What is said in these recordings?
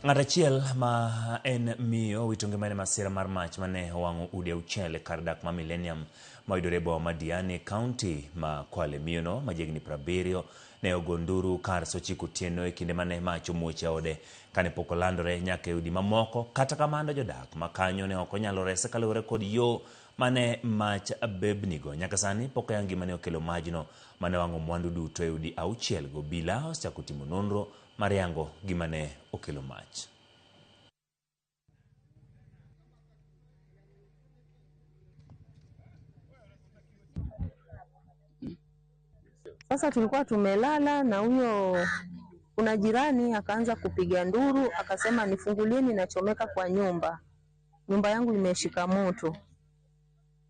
Ng'at achiel ma en miyo owito ngimane masira mar mach mane owang'o udi auchiel e kar dak ma Millennium mayudore e boma ma Diani, kaunti ma Kwale. Miyono ma jahigni 70 ne ogo nduru kar saa 9 otieno e kinde mane mach omuoch e ode kane pok olandore nyaka e udi mamoko. Kata kamano jodak ma kanyo ne ok onyalo rese kaluwore kod yo mane mach bebnigo. Nyaka sani pok oyang gima ne okelo majno mane owang'o mwandu duto e udi auchiel go. Obila osechako timo nonro mar yango gima ne okelo mach. Sasa tulikuwa tumelala na huyo, kuna jirani akaanza kupiga nduru, akasema nifungulieni, nachomeka kwa nyumba, nyumba yangu imeshika moto.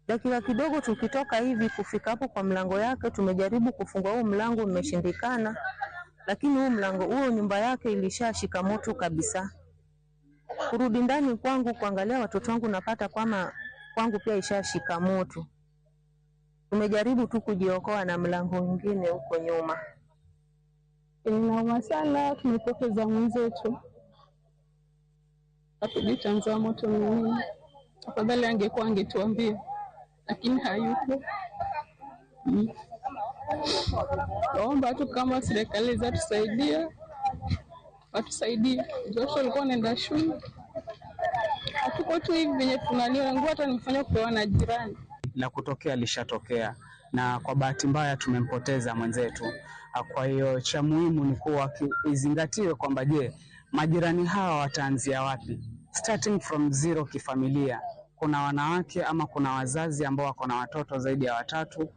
Dakika kidogo tukitoka hivi kufika hapo kwa mlango yake, tumejaribu kufungua huo mlango umeshindikana, lakini huu mlango huo nyumba yake ilishashika moto kabisa. Kurudi ndani kwangu kuangalia watoto wangu, napata kwama kwangu pia ishashika moto. Tumejaribu tu kujiokoa na mlango mwingine huko nyuma. Inauma sana, tumepoteza mwenzetu, hatujui chanzo ya moto ni nini. Afadhali angekuwa angetuambia, lakini hayupo. Naomba tu kama serikali zatusaidia, watusaidie. Watoto walikuwa wanaenda shule, hatuko tu hivi venye tunalia. Nguo hata nimefanya kupewa na jirani. La kutokea lishatokea, na kwa bahati mbaya tumempoteza mwenzetu. Kwa hiyo cha muhimu ni kuwa izingatiwe kwamba je, majirani hawa wataanzia wapi? Starting from zero kifamilia. Kuna wanawake ama kuna wazazi ambao wako na watoto zaidi ya watatu.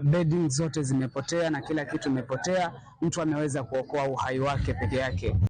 Bedding zote zimepotea na kila kitu imepotea. Mtu ameweza kuokoa uhai wake peke yake.